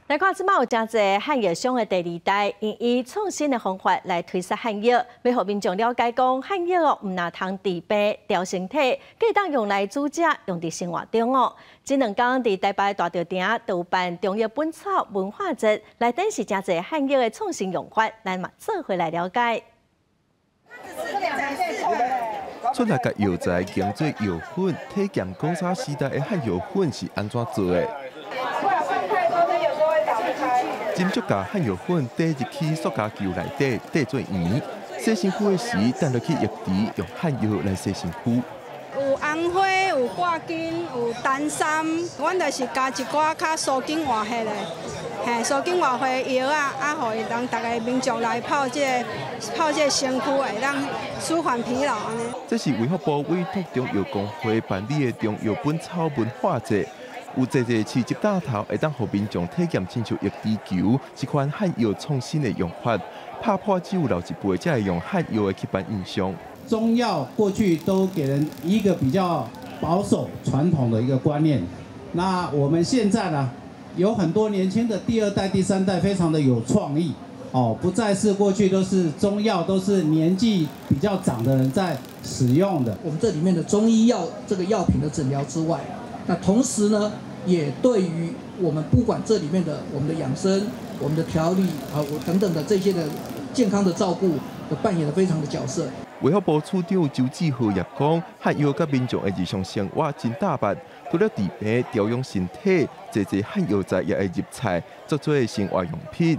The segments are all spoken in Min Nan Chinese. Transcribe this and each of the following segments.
來看這擺有誠濟漢藥商的第二代，𪜶以創新的方法來推銷漢藥，欲予民眾了解講漢藥哦，毋但通治病、調身體，閣會當用來煮食，用佇生活中哦。這兩工佇台北大稻埕就有辦中藥本草文化節，來展示誠濟漢藥的創新用法，咱嘛做伙來了解。出來共藥材研做藥粉，體驗古早時代的漢藥粉是按怎做的。斟酌共漢藥粉綴入去塑膠球內底，綴做圓。洗身軀的時，擲落去浴池，用漢藥來洗身軀。有紅花，有掛筋，有丹參，阮就是加一寡較舒筋活血的，嘿，舒筋活血的藥仔，啊，予人逐个民眾來泡這個身軀，會當舒緩疲勞按呢。這是衛福部委託中藥公會辦理的中藥本草文化節。有濟濟市集搭頭，會當予民眾體驗親像浴池球這款漢藥創新的用法。拍破只有老一輩才會用漢藥的刻板印象。中藥過去都給人一個比較保守傳統的一個觀念。那我們現在呢，有很多年輕的第二代、第三代，非常的有創意，哦，不再是過去都是中藥都是年紀比較長的人在使用的。我們這裡面的中醫藥這個藥品的診療之外，那同時呢，也對於我們不管這裡面的我們的養生、我們的調理啊，等等的這些的健康的照顧，都扮演了非常的角色。衛福部處長周志豪也講，漢藥佮民眾的日常生活真搭密，除了治病、調養身體，濟濟漢藥材也會入菜，做做生活用品。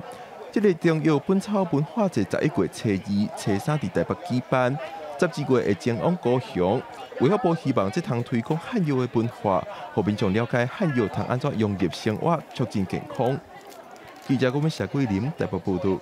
這个中藥本草文化節11月初二、初三佇台北舉辦，12月會前往高雄。衛福部希望這通推廣漢藥的文化，予民眾了解漢藥通按怎融入生活，促進健康。記者郭文謝桂林台北報道。